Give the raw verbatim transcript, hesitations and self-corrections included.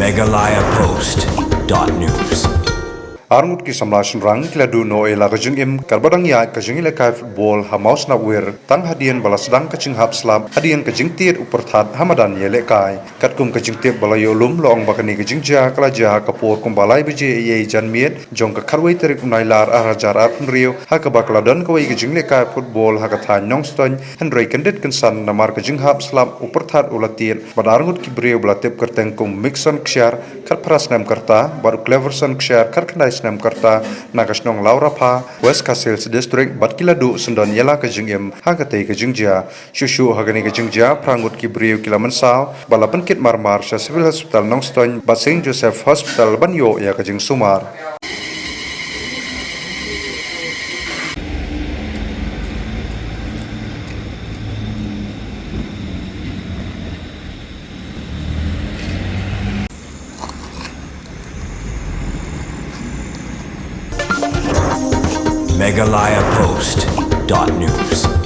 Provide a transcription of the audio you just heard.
Meghalaya Post dot news. Arngut ki samla shynrang ki la duh noh ïa la ka jingim katba dang ïaid ka jingïalehkai football ha Mawsynawir, tang hadien ba la sdang ka jinghap slap hadien ka jingtied u pyrthat ha madan ïalehkai. Katkum ka jingtip ba la ïoh lum, la ong ba kane ka jingjia ka la jia ha ka por kumba lai baje eiei janmiet jong ka khatwei tarik u Nailar ar hajar arphew hynriew, ha kaba ka la don kawei ka jingïalehkai football ha ka thaiñ Nongstoiñ, hynrei kyndit kynsan namar ka jinghap slap u pyrthat u la tied bad arngut ki briew ba la tip kyrteng kum Mixon Kshiar, khatphra snem ka rta, bad u Cleverson Kshiar, khatkhyndai snem ka rta, na ka shnong Lawrapha, West Khasi Hills District, bad ki la duh syndon ïa la ka jingim ha katei ka jingjia. Shuh shuh ha kane ka jingjia, phra ngut ki briew ki la mynsaw bad la pynkit marmar sha Civil Hospital Nongstoiñ bad Saint Joseph Hospital ban ïoh ïa ka jingsumar. Meghalaya Post dot news.